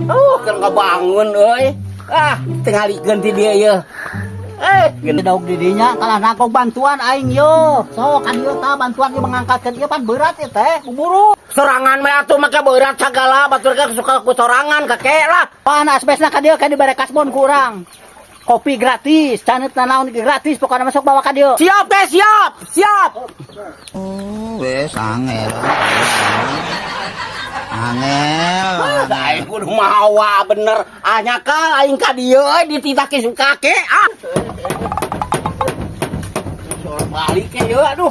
Oh, keur ngabangun euy. Ah, tingalikeun ti dieu ieu. Eh, Gini dauk di dinya kalah nangkog bantuan aing yo. Sok kan ieu tah bantuan ieu mengangkatkeun ieu pan berat ieu teh, buru. Sorangan mah atuh make berat sagala, batur ge suka ku sorangan kakek lah. Pan asbesna ka dieu ka dibere kasbon ku urang. Kopi gratis, canet naon gratis, pokoknya masuk bawa ka dieu. Siap teh, siap, siap. Oh, wes angel. Angel. Ah, aing kudu mawa bener. Ah, nyakal aing ka dieu euy dititah ku kakek ah. Sor balik ke ieu aduh.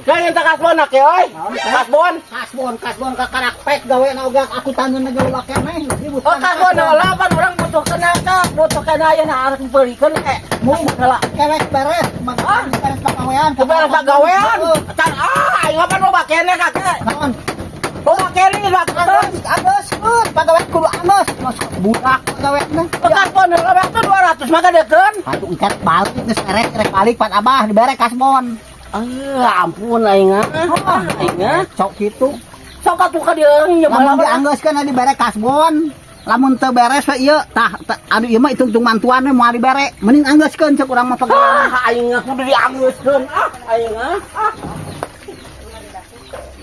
Jangan minta kasbon ke euy. Kasbon. Kasbon, kasbon ka karak pek gawe na oge aku tanun na gawe keneh ribut. Oh, kasbon heula pan urang butuh kena ka, butuh kena ayeuna harus beulikeun eh. Mung heula kewek beres, maka beres pagawean. Beres pagawean. Can ah aing apa loba keneh kakek. Naon? Loba keneh Anggeus, anggeus, geus pagawean kudu anggeus. Masuk budak pagawean teh. Kasbon heula tuh 200 maka dekeun. Atuh engke balik geus erek erek balik pan abah dibere kasbon. Ah, ampun aing ah. Aing ah. Sok kitu. Sok atuh ka dieu nyoba. Lamun dianggeuskeun dibere kasbon. Lamun teu beres we ieu tah aduh ieu mah hitung-hitung mantuan we moal dibere. Mending anggeuskeun cek urang mah pagawean. Ah, aing ah kudu dianggeuskeun. Ah, aing ah. Ah.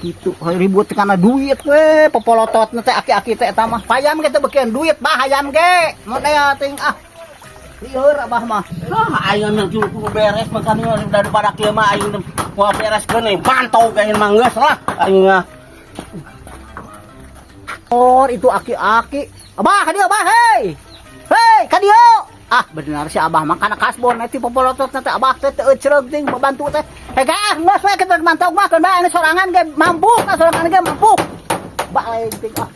Gitu ribut karena duit we popolototna teh aki-aki teh eta mah. Payam ge teu bekeun duit bah hayam ge. Mun aya ting ah. Lieur abah mah. Ah, aing mah kudu beres makanya daripada kieu mah aing moal bereskeun nih. Mantau ka mah geus lah aing ah. Oh, itu aki-aki. Abah, ka dieu, abah, hei. Hei, ka dieu. Ah, benar si abah mah kana kasbon eta popolotot teh abah teh teu ecreug ting bantu teh. Hei, ah, geus we kita mantau mah keun bae sorangan ge mampu, ka sorangan ge mampu. Balik ting ah.